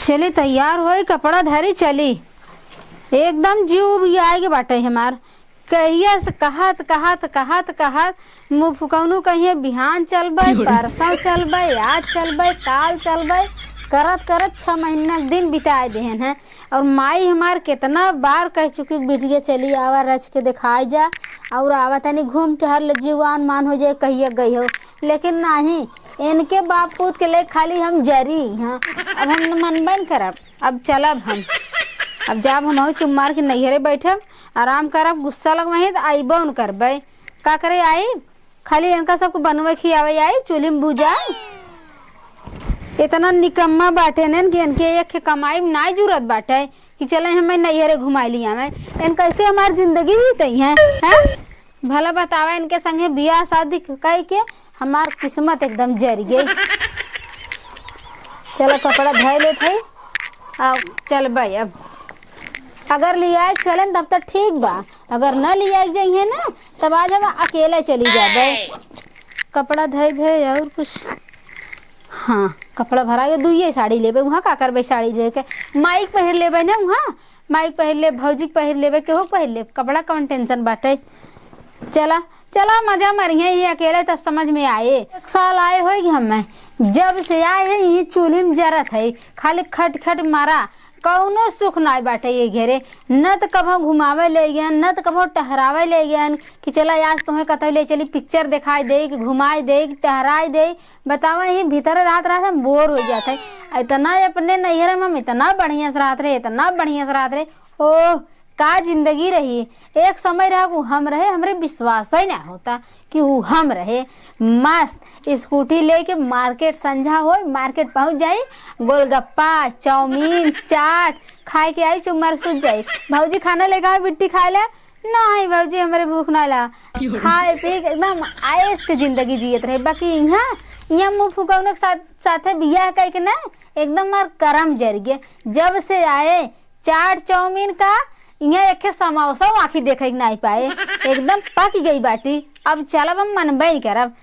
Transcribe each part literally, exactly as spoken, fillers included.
चली तैयार होई, कपड़ा धरी चली। एकदम जीव उबियाए के बाटे हमार। कहिया से कहत, कहत, कहत, कहत, मुँह फुकौनू कहिए बिहान चलबै, क्यों रे? परसों चलबै, आज चलबै, काल चलबै, करत, करत छह महीना के दिन बिताए देहन है। और माई हमार केतना बार कह चुकी, "बिटिया चली आवा, रच के देखाई जा, और आवा तनी घूम टहर ले, जीवान मान हो जाए, कहिया गई हो।" लेकिन नाही, इनके बाप पूत के ले खाली हम जरी, हाँ, अब हम मनबे न करब। अब चलब हम, अब जाब हम चुप मार के नैहरे बैठब, आराम करब, गुस्सा लगवही त अइबो न करबै। का करे आई, खाली इनका सबको बनवे खियावे आई, चूल्ही में भुजाए। इतना निकम्मा बाटे नेन कि इनके एक के कमाई में नाई जुरत बाटे कि चले हमें नैहरे घुमाई लिया में। इन कैसे हमार जिंदगी बीतई है, हैं? भला बतावा, इनके संगे बियाह शादी कई के हमार किस्मत एकदम जर गई। चलो, कपड़ा धोए लेत हई, आओ, चलबै अब। अगर लियाए के चलेन तब तो ठीक बा, अगर न लियाए के जइहे ना, तब आज हम अकेले चली जाबै। कपड़ा धोए भे और कुछ, हाँ, कपड़ा भरा गया, दुइये साड़ी लेबै, वहाँ का करबै साड़ी लेके, माई के पहिर लेबै ना, वहाँ माई के पहिर लेब, भौजी के पहिर लेबै, केहू के पहिर लेब, कपड़ा कौन tension बाटे। चला, चला, मजा मारिहे, ये अकेले तब समझ में आए। एक साल आए होई कि हमें, जब से आए हैं, ये चूल्ही में जरत है, खाली खट खट मारा, कौनो सुख नाय बाटे ये घेरे। न त कभो घुमावे ले गयन, न त कभो टहरावे ले गयन कि चला आज तुम्हें कतौ ले चली, picture देखाई दे, कि घुमाई दे, कि टहराई दे। बतावा, ये भीतर रहत रहत हम bore हो जात है। इतना अपने नैहरे में हम इतना बढ़िया से रहत रहे, इतना बढ़िया से रहत रहे। ओह, का जिंदगी रही। एक समय रहा उ हम रहे, हमरे विश्वास ही ना होता कि उ हम रहे। मस्त scooty लेके market, संझा होई, market पहुँच जाई, गोलगप्पा, चाउमीन, चाट खाए के आई, चुप मार सुत जाई। "भौजी, खाना लेके आओ, बिट्टी खाए ले।" "नहीं भौजी, हमरे भूख ना ला।" खाए पी के एकदम ऐश के जिंदगी जियत रहे। बाकी यहाँ, यहाँ मुँह फुकौने के साथ, साथे बियाह कई के ना, एकदम मार करम जर गए। जब से आए, चाट चाउमीन का, इहाँ एक समोसा आँखी देखे के नाई पाए, एकदम पक गई बाटी। अब चलब, हम मनबे ही करब।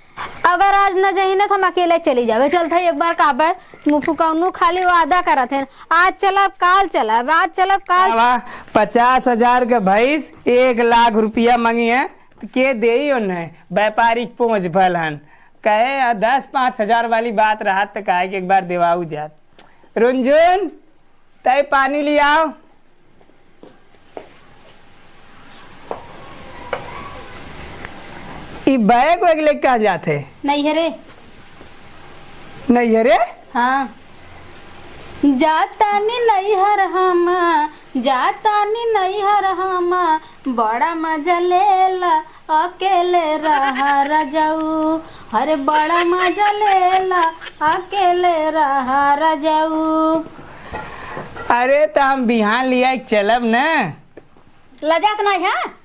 अगर आज न जही न, तो हम अकेले चली जाबे। चलत है एक बार कहबे, मुँह फुकौनू खाली वादा करत हैं, "आज चलब, काल चलब, आज चलब, काल।" आवा, पचास हजार के भैंस, एक लाख रुपया मंगी है, तो के देई ओन्हे? व्यापारी के पहुँच भल हन। कहे, "आ, दस पाँच हजार वाली बात रहत, तो काहे कि एक बार देवाऊ जात।" रुनझुन, तय पानी ले आओ। ई बैग वैग लेके कहाँ जात है? नैहरे। नैहरे? हाँ। जातानी नैहर हम, जातानी नैहर हम, बड़ा मजा लेला अकेले रहा रजऊ, अरे बड़ा मजा लेला अकेले रहा रजऊ। अरे, त हम बिहान लिया चलब न। लजात नहीं है,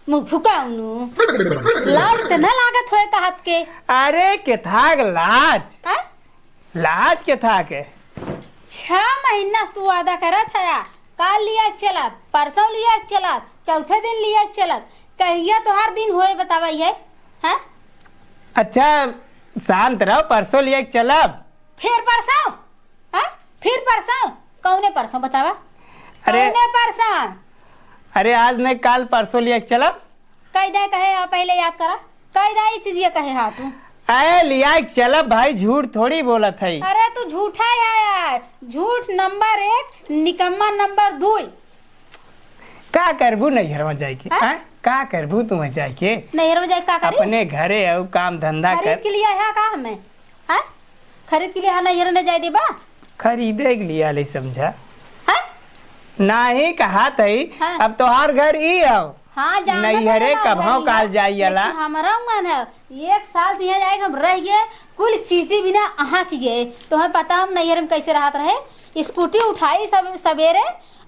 मुँह फुका उनु। लाज त न लागत होए कहत के। अरे, केथाक लाज। हैं? लाज केथाक है? छह महीना से तू वादा करत है, काल लिया के चलब, परसों लिया के चलब, चौथे दिन लिया के चलब, कहिया तोहार दिन होए बतावा ये, हैं? अच्छा, शांत रहो, परसों लिया के चलब। फिर परसों? हैं? फिर परसों? कौने परसों बतावा? अरे, कौने परसों? अरे, आज नहीं, काल परसों लिया के चलब। कई दे कहे हा, पहले याद करा। कई दे ई चीजिया कहे हा तू। अरे, लिया के चलब भाई, झूठ थोड़ी बोलत है। अरे, तू झूठा है यार, झूठ नंबर एक, निकम्मा नंबर दुई। का करबू नैहरवा जाइके? हाँ? हाँ? का करबू तू वहाँ जाइके? नैहरवा जाइके का करी? अपने घरे अउ काम धंधा खरीद कर। के लिए है का हमें? हाँ? खरीद के लिए है, नैहर न जाए देबा? खरीदे के लिए आले समझा। हाँ? नाही कहा तई, हाँ। अब तोहार घर ई आओ। हाँ, जाना नैहरे तो ना कभौ उधर काल ही है, जाई अला। लेकिन हमारा मन है, एक साल से यहाँ जाए हम रह गए, कुल चीजी बिना अहाँ की गए। तोहे पता हम नैहर में कैसे रहत रहे? स्कूटी उठाई सब सवेरे,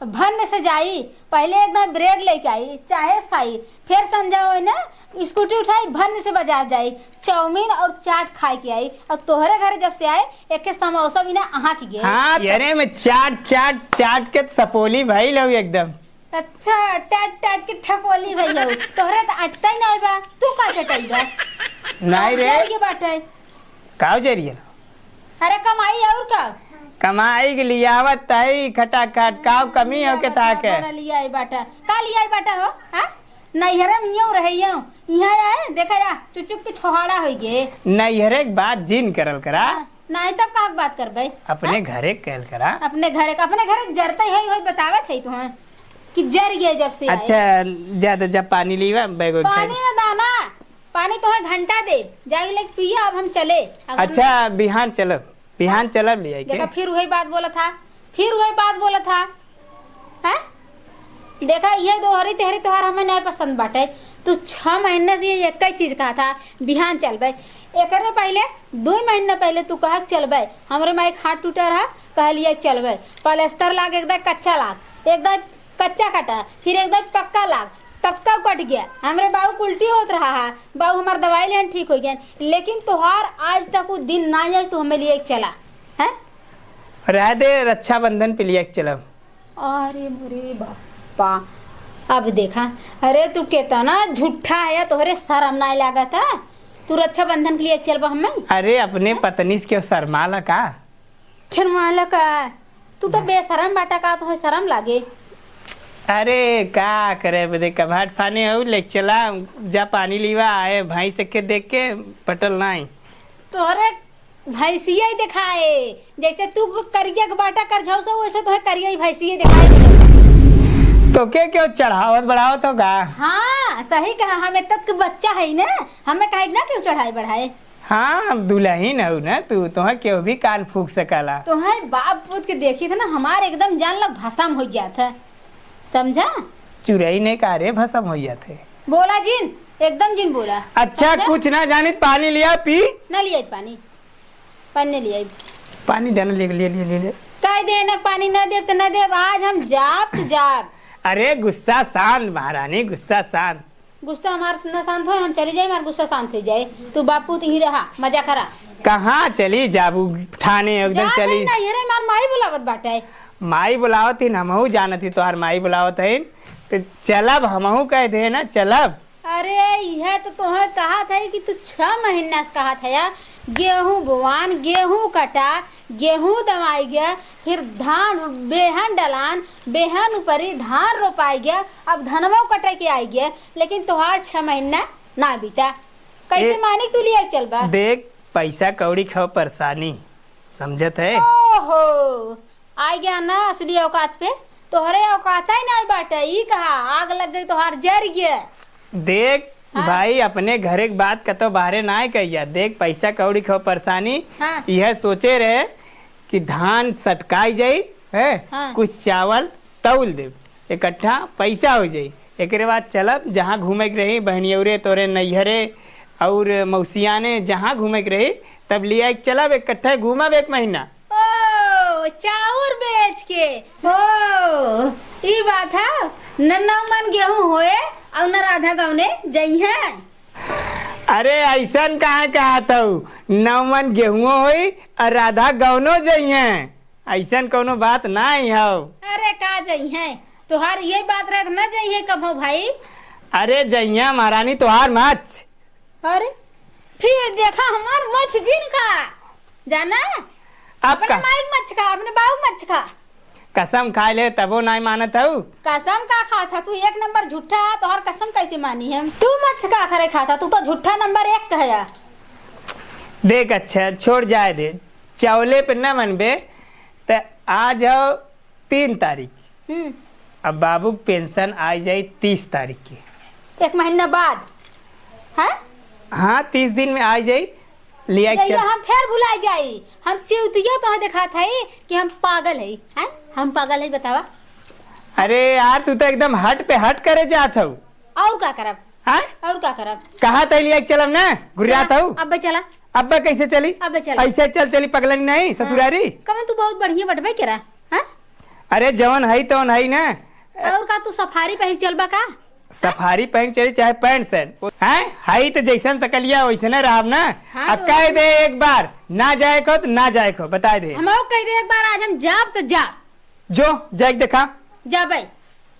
भन्न से जाई, पहले एकदम ब्रेड लेके आई, चाहे से खाई, फिर संझा होई ना, स्कूटी उठाई, भन्न से बाजार जाई, चाउमीन और चाट खाए के आई। और तोहरे घरे जब से आए, एक समोसा बिना अहाँ की गए। हाँ, अरे में चाट, चाट, चाट के सपोली भइल हऊ एकदम। अच्छा, टाट टाट के ठपोली भइया हो। तोहरे त अटता ही नहीं बा, तू का चटई बा? नहीं रे। ये बाटे। का जरिए? अरे कमाई और का? कमाई के लियावत तई खटाखट, काव कमी हो के लियावत ताके? बोला लियाई बाटा। का लियाई बाटा हो? हाँ? नैहरे में यूं रहे यूं। इहाँ आए, देखा या, चुचुक के छोहाड़ा होई गे। नैहरे के बात जिन करल करा। हाँ, नाहीं तब का के बात करबे? अपने हाँ? घरे के कहल करा। अपने घरे के, अपने घरे के जरते होई, होई बतावत है तुहैं कि जर गए जब से आए। अच्छा, जा तो जा पानी लीवा, बैग उठाई। पानी ना दाना, पानी तोहैं घंटा दे, जाके लेके पिया, अब हम चले। अगर अच्छा, बिहान चलब, बिहान चलब लियाई के। देखा, फिर वही बात बोला था, फिर वही बात बोला था, हैं? देखा, ये दोहरी तेहरी तोहार हमें नहीं पसंद बाटे। तू छह महीने से ये एक ही चीज कहा था, बिहान चलबे। एकरे पहले, दो महीने पहले तू कहा के चलबे, हमरे माई के हाथ टूटे रहा, कहलिए चलबे। पलस्तर लाग एकदम कच्चा लाग, एकदम कच्चा कटा, फिर एकदम पक्का लाग, पक्का कट गया। हमरे बाबू के उल्टी होत रहा है, बाबू हमार दवाई लेन ठीक हो गया, लेकिन तोहार आज तक वो दिन ना आए, तू हमें लिए चला, हैं? रह दे, रक्षाबंधन पे लिए चलब। अरे मोरे बापा, अब देखा, अरे तू केतना झूठा है, तोहरे शर्म नाहीं लागत है? तू रक्षाबंधन के लिए चलबा हमें? अरे अपने पत्नी से क्यों शर्माला का? शर्माला का? तू तो बेशरम बाटा का, तोहे शर्म लागे? अरे का करे बदे, कभाट फाने हो, ले चला, जा पानी लीवा आए, भैंस के देख के पटल नाहीं। तोहरे भैंसिया ही देखाए, जैसे तू करिया के बाटा कर झौसा, वैसे तोहे करिया ही भैंसिया ही देखाए। तो के क्यों चढ़ावत बढ़ावत होगा? हाँ, सही कहा, हम इतना के बच्चा है ना, हमें काहे ना क्यों चढ़ाए बढ़ाए? हाँ, हम दुल्हन हऊ ना तू, तोहे क्यों भी कान फूंक सकला। तोहे बाप पूत के देखी थे ना, हमार एकदम जान ला भसम हो जात है, समझा? चुरई ने का रे भसम हो जात है। बोला जिन, एकदम जिन बोला। अच्छा, समझा? कुछ ना जानित, पानी लिया पी। ना लिया पानी, पानी ना लिया। पानी देना, ले, ले, ले, ले, ले। कह दे ना, पानी ना देब त ना देब, आज हम जाब त जाब। अरे गुस्सा शांत महारानी, गुस्सा शांत। गुस्सा हमार न शांत होए, हम चली जाए, हमार गुस्सा शांत हो जाए। तू बापू त ही रहा, मजा करा। कहाँ चली जाबू? ठाने एकदम जा चली। नहीं, अरे हमार माई बुलावत बाटे। माई बुलावत ही, हमहू जानत ही तोहार माई बुलावत है, तो चलब, हमहू कह दे ना, चलब। अरे, यह तो तोहे कहा था कि तू छह महीना से कहा था यार, गेहूं बोआन, गेहूं कटा, गेहूं दवाई गया, फिर धान, बेहन डलान, बेहन ऊपरी धान रोपाई गया, अब धनवा कटे के आई गया, लेकिन तोहार छह महीना ना बीता। कैसे ए, मानिक तू लिया चलबा? देख, पैसा कौड़ी खाओ परेशानी, समझत है? ओहो, आई गया ना असली औकात पे। तोहरे औकात ही नहीं बाटे, ई कहा आग लग गई तोहार जर गया। देख हाँ। भाई, अपने घरे के बात कतो बाहरे ना कहिया। देख, पैसा कौड़ी खाओ परेशानी, हाँ। यह सोचे रहे कि धान सटकाई जाई है, हाँ। कुछ चावल तौल देब, इकट्ठा पैसा हो जाई। एकरे बाद चलब, जहाँ घूमे के रही, बहनियौरे तोरे नैहरे और मौसियाने, जहाँ घूमे के रही, तब लिया के चलब, इकट्ठा घूमब एक महीना। ओ, चाउर बेच के। ओ, ई बात है, न नौ मन गेहूं होए और न राधा गौने जइहें। अरे, ऐसन कहाँ कहत हऊ? नौ मन गेहूं होई और राधा गौनो जइहें। ऐसन कौनो बात नाहीं हौ। अरे का जइहें? तोहार ये बात रहे त न जइहें कभो भाई। अरे जइहें महारानी तोहार मछ। अरे फिर देखा हमार मछ जिन का। जाना? अब अपने का? माई के मछ खा, अपने बाऊ के मछ खा। कसम खाए ले तबो नाहीं मानत हऊ। कसम का खात ह तू? एक नंबर झूठा ह, तोहार कसम कैसे मानी हम? तू मछ का करे खात ह? तू तो झूठा नंबर एक है। देख अच्छा, छोड़ जाए दे, चौले पे न मनबे त आज हौ तीन तारीख। हम्म। अब बाबू के पेंशन आई जाई तीस तारीख के। एक महीना बाद? हैं? हाँ, तीस दिन में आई जाई, लिया जइया चल। हम फेर भुला जाई। हम चिउतिया तोहे देखात हई कि हम पागल हई, हैं? हम पागल हई, बतावा। अरे यार, तू तो एकदम हट पे हट करे जात हऊ। और का करब? हैं? और का करब? कहा तै लिया के चलब ना, घुरियात चला, हऊ। अब्बे चला। अब्बे कैसे चली? अब्बे चला। ऐसे चल चली पगलनी नहीं, हाँ। ससुरारी। कमन तू बहुत बढ़िया बटबे केरा, हाँ? अरे जवन हई तवन हई ना। और का तू सफारी पहन चलबा का? सफारी पहन चली चाहे पैंट शर्ट, हैं? हई तो जैसन सकलिया वैसने रहब ना। हाँ, अब तो कह दे एक बार, ना जाए को तो ना जाए को, बता दे। हम कह दे एक बार, आज हम जाब तो जाब। जो, जाए के देखा। जाबे।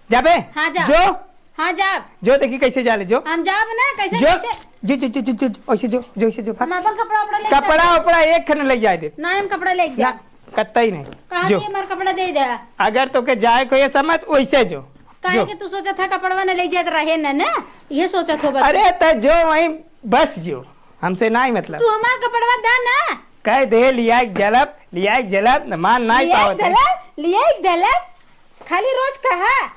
जाबे? हाँ, जाब। जो? हाँ, जाब। जो देखी कैसे जाले, जो। हम जाब ना, कैसे, जो, कैसे? जो, जो, जो, जो, जो, ऐसे जो, जो, ऐसे जो, भाग। हम अपन कपड़ा उपड़ा लेके कपड़ा जाब। उपड़ा एक खन ले जाए दे। ना, हम कपड़ा लेके ना। जाब। कतई नहीं। कहा जो कि हमार कपड़ा दे दे। अगर तोके जाए को ये समझ, वैसे जो। काहे जो। कि तू सोचत है कपड़वा न ले जात रहे न, न? ये सोचत हो बस। अरे, त जो वहीं बस जो, हमसे नाहीं मतलब। तू हमार कपड़वा दा ना। कह दे, लियाइक जलब, लियाइक जलब, न मान नाहीं लियाइक पावत है। दलब, लियाइक दलब, खाली रोज कहा।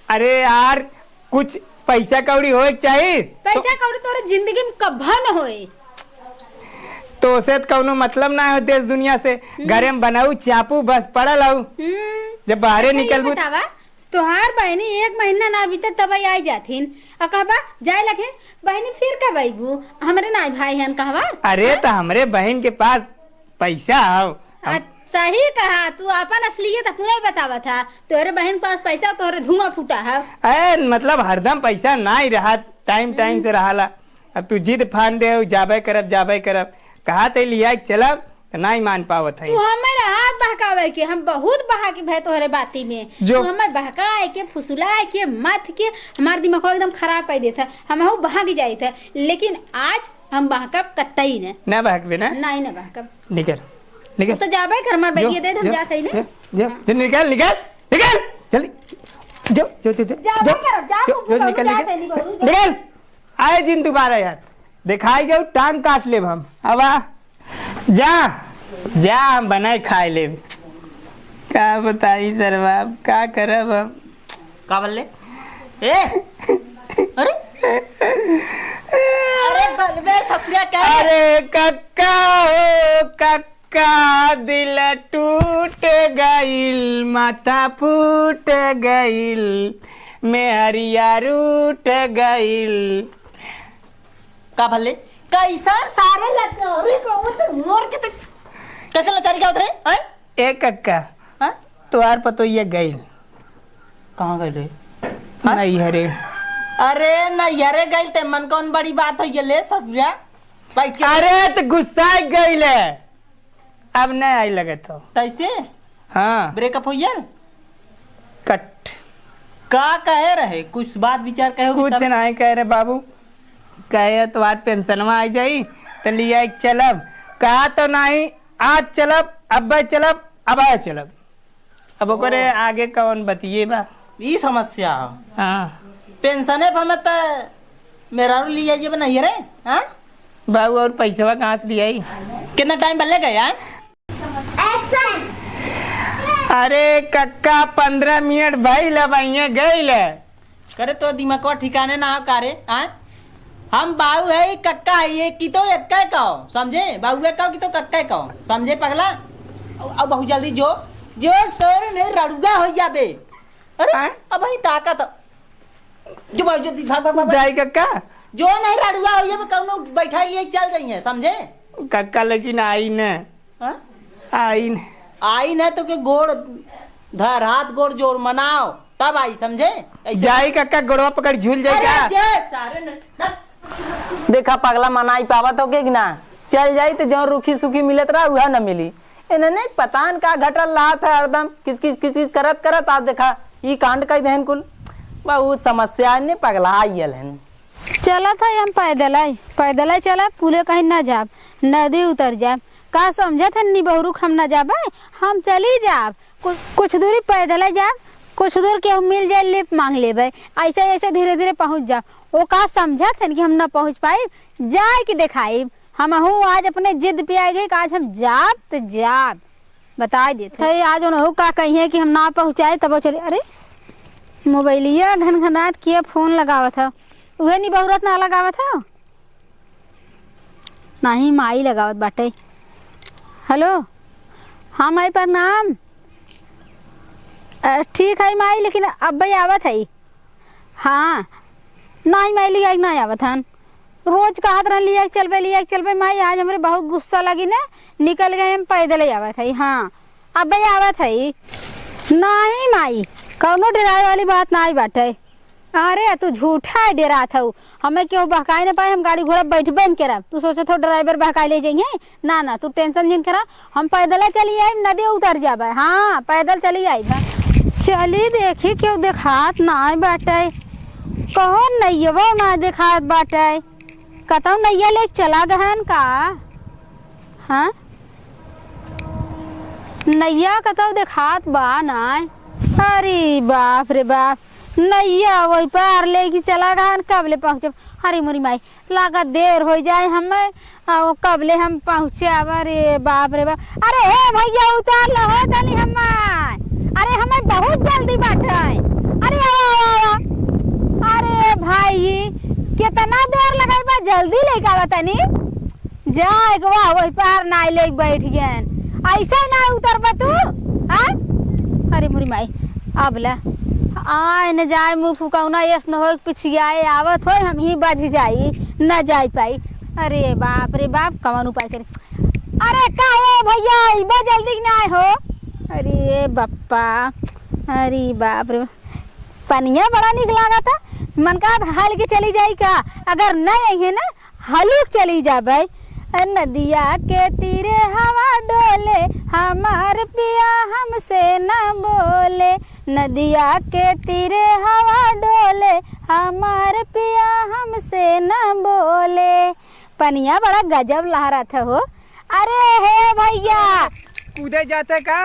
अरे यार, कुछ पैसा कौड़ी होए के चाही। पैसा तो कौड़ी तोरे जिंदगी में कभा न होए। तो उसे त कौनो मतलब ना हो देश दुनिया से। हम्म। घरे में बनाऊ, चापू, बस पड़ल हऊ। हम्म। जब बाहरे अच्छा, ये निकलबू बतावा, तोहार बहिनी एक महीना ना बीते तब आई जाथिन। आ कहबा, "जाए लगे बहिनी, फिर कब अइबू? हमरे नाई भाई हन कहवा।" अरे, हाँ? त हमरे बहिन के पास पैसा हव। हम आ, सही कहा, तू आपन असलियत अपने बतावत हा। तोहरे बहिन पास पैसा, तोहरे धुआं फूटा है। ए, मतलब हरदम पैसा नाई रहा, टाइम, टाइम हम्म। से रहाला। अब तू जिद फान दे हो, जाबे करब, जाबे करब। कहा ते लिया के चलब, त नाई मान पावत है। तू हमें रहा बहकावे के, हम बहुत बहक भए तोहरे बाती में। जो तू हमें बहकाए के, फुसुलाए के, मत के, हमार दिमाग एकदम खराब कर देत है। हम हूँ बहक जाइत है, लेकिन आज हम बहकब कतई न। ना बहकबे ना? नाई ना बहकब। निकल, निकल। तू तो जाबे कर, मार जो, बैगिया दे दे, हम जो, जात हई ने। जो, जो, जो, निकल, निकल, निकल, जल्दी। जो, जो, जो, जो, जाबे जो, कर, जा जो, तू, जो, तू निकल, जात निकल। हई नी, बहू, जा। निकल। आए जिन दोबारा यार, दिखाई जाऊ, टांग काट लेब हम। अब आ, जा, जा, हम बनाए खाए लेब। का बताई सरवा, का करब हम? का बोले? ए? अरे? अरे बलबे ससुरा का? अरे कक्का हो कक्का, दिल टूट गइल, माथा फूट गइल, मेहरिया रूठ गइल। का भले? कैसन सारे लचौरी को वो तो मोर के तो कैसे लचारी गावत रहे? हैं? ए कक्का, हाँ? तोहार पतोहिया गइल। कहाँ गइल रे? हाँ? नैहरे। अरे नैहरे गइल ते मन कौन बड़ी बात होइ गेले ससुरा? बैठ के अरे त गुस्सा गइल है, अब नहीं आई लगत हो। तैसे? हाँ। ब्रेकअप होइ गेल? कट। का कहे रहे? कुछ बात विचार कहे होगी कुछ तब? नहीं कहे रहे बाबू, कहे तोहार पेंशनवा आई जाई त लिया एक चलब। कहा तो नहीं, आज चलब, अब्बे चलब, अबाए चलब। अब ओकरे ओह। आगे कौन बतिये बा? ई समस्या हो। हाँ। पेंशने पर हमें त मेहरारू लिया जेबे नहीं रे, हाँ? बाबू और पैसवा कहाँ से लियाई? कितना टाइम भले गया है? एक्शन। अरे कक्का, पन्द्रह मिनट भइल, अब अइहे गइल। करे तो दिमागवा ठिकाने ना हो का रे, आय? हम बाऊ है, कक्का है, ये की तो एक कहो, समझे? बाऊ है कहो कि तो कक्का है कहो, समझे पगला? अब, अब बहुत जल्दी जो, जो सर नहीं रड़ुआ हो जाबे। अरे, आय? अब वही ताकत। जो बाऊ जल्दी भाग, भाग, भाग, भाग। जाई कक्का? जो नहीं रड़ुआ हो जाबे, कौनो बैठा लिए चल जाइए, समझे? कक्का लेकिन आई न। हाँ? आई न। आई न तो के गोड़ धर, हाथ गोड़ जोड़ मनाओ, तब आई, समझे? ऐसे जाई कक्का, गोड़वा पकड़ झूल जाई अरे का? जे सारे न, न। देखा पगला, मनाई पावत हो के कि ना? चल जाई तो जौन रूखी सूखी मिलत रहा, उहा न मिली। इन्हने पता न का घटल रहा था, हरदम किस किस किस किस करत करत, आज देखा ई कांड कई देहन कुल। बहुत समस्या है, पगला आइयल है। चलत है हम पैदल आई, पैदल आई चलब, पुले कहीं ना जाब, नदी उतर जाब। का समझत है निबहुरुक हम ना जाबे, हम चली जाब। कुछ, कुछ दूरी पैदल आई जाब, कुछ दूर केहू मिल जाए, लिप मांग लेबे, ऐसे ऐसे धीरे धीरे पहुँच जाब। वो का समझत है कि हम ना पहुँच पाई, जाए कि देखाई। हमहू आज अपने जिद पे आ गए कि आज हम जाब त जाब। बताई देत है, आज उनहू का कहिए कि हम ना पहुँचाए, तब चले। अरे, मोबाइलिया घनघनात किया फोन लगावत है, उहे निबहुरत ना लगावत है। नाही, माई लगावत बाटे। हेलो, हाँ माई, प्रणाम। अ, ठीक है माई, लेकिन अब्बे आवत है। हाँ, नाही माई, लिया के ना आवत हन। रोज कहत रहन, "लिया के चलबे, लिया के चलबे।" माई, आज हमरे बहुत गुस्सा लगी ने, निकल गए हम, पैदल ही आवत है। हाँ, अब्बे आवत है। नाही माई, कौनो डेराए वाली बात नाही बाटे। अरे, तू झूठा डेरात हऊ, हमें केहू बहकाए न पाए, हम गाड़ी घोड़ा बैठबे न करब। तू सोचत हो ड्राइवर बहकाए ले जाइए? ना, ना, तू टेंशन जिन करा, हम पैदल चली आइब, नदी उतर जाबे। हाँ, पैदल चली आइब। चली देखी, केहू देखात नाय बाटे, कौन नैयवो ना देखात बाटे, कतौ नैया लेके चला गहन का? हाँ, नइया कतौ देखात बा नाय। अरे बाप रे बाप, नइया वही पार लेके चला गहन, कब ले पहुँचब? अरे मोरी माई, लागत देर होइ जाए हमें, अउ कब ले हम पहुँचब? अरे बाप रे बाप। अरे हे भइया, उतार लो हो तनी हमें, अरे हमें बहुत जल्दी बाटे। अरे आवा, आवा, आवा। अरे भाई, केतना देर लगइबा, जल्दी लेके आवा तनी। जा एक बार वही पार नाई लेके बैठ गएन, अइसे ना उतरबा तू, हाँ? अरे मोरी माई, अब ला आए न जाए मुँह फुकौना, एस न होए पिछियाए आवत होए, हमहीं बझ जाई, न जाए पाई। अरे बाप रे बाप, कवन उपाय करी? अरे का हो भइया, अइबा जल्दी कि नाई हो? अरे बप्पा, अरे बाप रे, पनिया बड़ा नीक लागत है। मन कहत हल के चली जाई का, अगर नहीं अइहे ना, हलुक चली जाबै। नदिया के तीरे हवा डोले, हमार पिया हमसे न बोले। नदिया के तीरे हवा डोले, हमार पिया हमसे न बोले। पनिया बड़ा गजब लहरत है हो। अरे हे भइया, कूदे जाते का?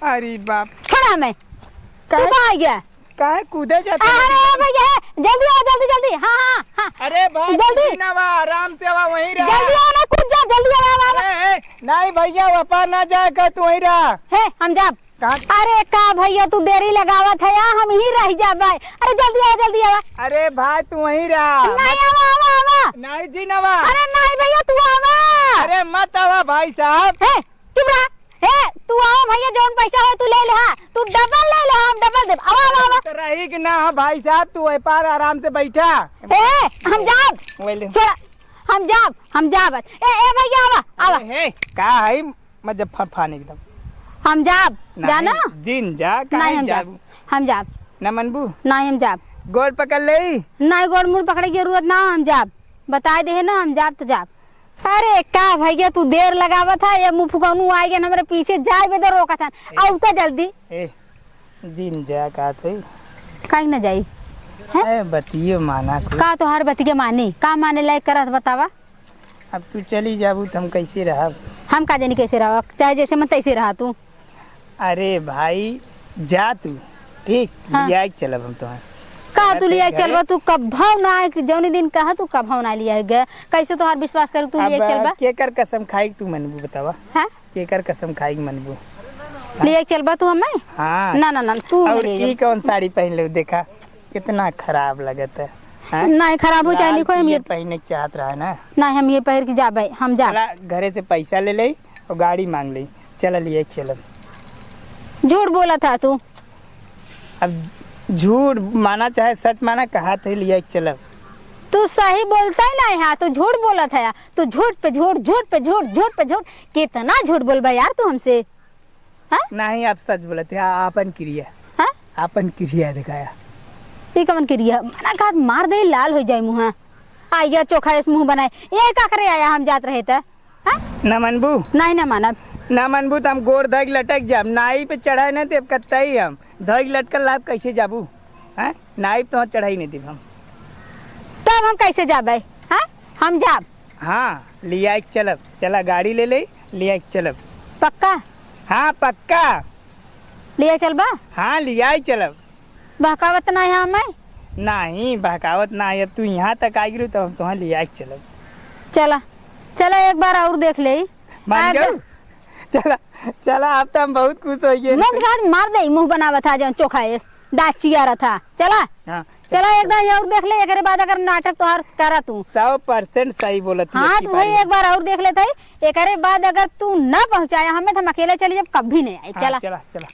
अरे बाप। छोड़ा हमें। तू काहे? कहाँ आ गया? काहे कूदे जाते? अरे भइया, जल्दी आओ, जल्दी, जल्दी। हाँ, हाँ, हाँ। अरे भाई, जल्दी। तू ना आवा, आराम से आवा, वहीं रहा। जल्दी आओ ना, कूद जा, जल्दी आओ, आओ, आओ। ए, ए, नहीं भइया, वपा ना जाए का, तू वहीं रहा। हे, हम जाब। कहाँ? अरे का भइया, तू देरी लगावत है या, हम ही रह जाबे। अरे जल्दी आवा, जल्दी आवा। अरे भाई, तू वहीं रहा। नहीं, आवा, आवा, आवा। नहीं जी, ना आवा। अरे नहीं भइया, तू आवा। अरे मत आवा भाई साहब। हे, चुप रहा। हे, तू आवा भइया, जौन पैसा हो तू ले ले, हाँ, तू डबल ले ले, हम डबल देब। आवा, आवा, आवा। तो रही कि ना, हाँ भाई साहब, तू ए पार आराम से बैठा। ए, हम जाब। वही ले। छोड़ा, हम जाब, हम जाब। ए, ए भइया, आवा, आवा। अरे हे, का है मुजफ्फर खान एकदम? हम जाब, नहीं, जाना? जिन जा, काहे नहीं, हम जाब, जाबू? हम जाब। ना मनबू? नहीं, हम जाब। गोड़ पकड़ ले। नहीं, गोड़ मुड़ पकड़े की जरूरत ना, हम जाब। बताए दे है ना, हम जाब तो जाब। अरे का भइया, तू देर लगावत है, ये मुँह फुकौनू आइ गए हमरे पीछे, जाए बदे रोकत हन। ए, आउ तो जल्दी। ए, जिन जा का थे? काहे न जाई? हैं? ए, बतिये माना कुछ। का तोहार बतिये मानी? का माने लायक करत बतावा? अब तू चली जाबू त हम कैसे रहब? हम का जानी कैसे रहब, चाहे जैसे मन तैसे रहा तू। अरे भाई, जा तू, ठीक, हाँ। लियाइ के चलब हम तोहार। का तू लियाइ के चलबा? तू कभौ ना आए, जौनी दिन कहा तू कभौ ना लियाइ गए। कैसे तोहार विश्वास करू तू लियाइ के चलबा? केकर कसम खाई के तू मनबू बतावा? हाँ? केकर कसम खाई के मनबू? लियाइ के चलबा तू हमें? हाँ। ना, ना, ना, तू और हमें ले ई जा। कौन साड़ी पहन ले देखा, कितना खराब लगत है, हैं? नहीं, खराब हो चाहे लाल लिखो, हम पीयर ये पहने के चाहत रहा है ना। नहीं, हम ये पहिर के जाबे, हम जाब। चला, घरे से पैसा ले ले और गाड़ी मांग ले, चला लिए चलब। झूठ बोलत है तू। अब झूठ माना चाहे सच माना, कहा थे लिए चलब। तू सही बोलता ही नहीं है, तू झूठ बोलत है, तू झूठ पे झूठ, झूठ पे झूठ, झूठ पे झूठ। कितना झूठ बोलबा यार तू हमसे, हाँ? नहीं, आप सच बोलत है, आ-, आपन किरिया। हाँ? आपन किरिया दिखाया। ई कवन किरिया? मना कहत मार दे, लाल हो जाए मुँह। आ, या चोखा एस मुँह बनाए। ये का करे आया, हम जात रहे त? हाँ? ना मनबू? नहीं, ना मानब। ना मनबू त हम गोड़ धइक लटक जाब। नाई पे चढ़ाए ना देब कतई हम। धइक लटकल लाभ कैसे जाबू? हैं? नाई पे तो चढ़ाई नहीं देब हम। तब हम कैसे जाबे? हाँ? हम जाब। हाँ, लियाइ के चलब। चला, गाड़ी ले ले, लियाइ के चलब। पक्का? हाँ, पक्का। लियाइ चलबा? हाँ, लियाइ चलब। बहकावत ना है हमें? नहीं, बहकावत ना है। अब तू यहाँ तक आ गिरू, तब हम तोहाँ लियाइ के चलब। चला, चला, एक बार और देख ले। मान आ, गयो? चला, चला, अब तो हम बहुत खुश हो गए। मुँह के साथ मार दे, मुँह बनावत था जौन चोखा है, दाँत चियारत था। चला। हाँ। चला, एक दाई और देख ले, एकरे बाद अगर नाटक तोहार करा तू। सौ percent सही बोलत है हाँ, लक्की तू भाई। एक बार और देख लेत है, एकरे बाद अगर तू ना पहुँचाया हमें, तो हम अकेले चली जाब, कभी नहीं आई। हाँ, चला। चला, चला।